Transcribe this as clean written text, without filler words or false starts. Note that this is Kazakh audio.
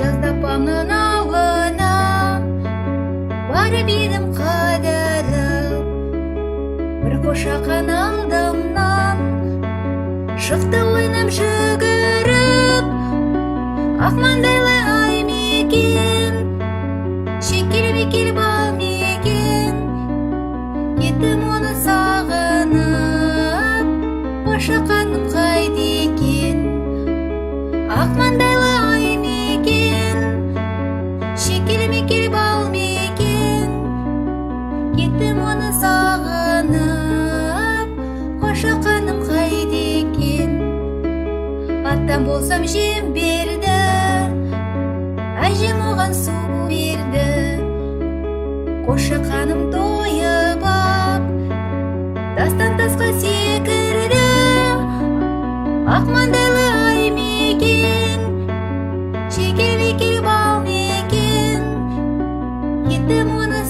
Жазда апамның ауылына барып едім қыдырып, бір қошақан алдымнан шықты ойнап жүгіріп. Ақ маңдайлы ай мекен, шекел мекел бал мекен, кеттім оны сағынып, қошақаным қайда екен? Ақ маңдайлы ай мекен, шекел мекел бал мекен, кеттім оны сағынып, қошақаным қайда екен? Атам болсам жем берді, әжем оған су берді, қошақаным тойып ап, тастан тасқа секірді. Ақ маңдайлы ай мекен, шекел мекел бал мекен, кеттім оны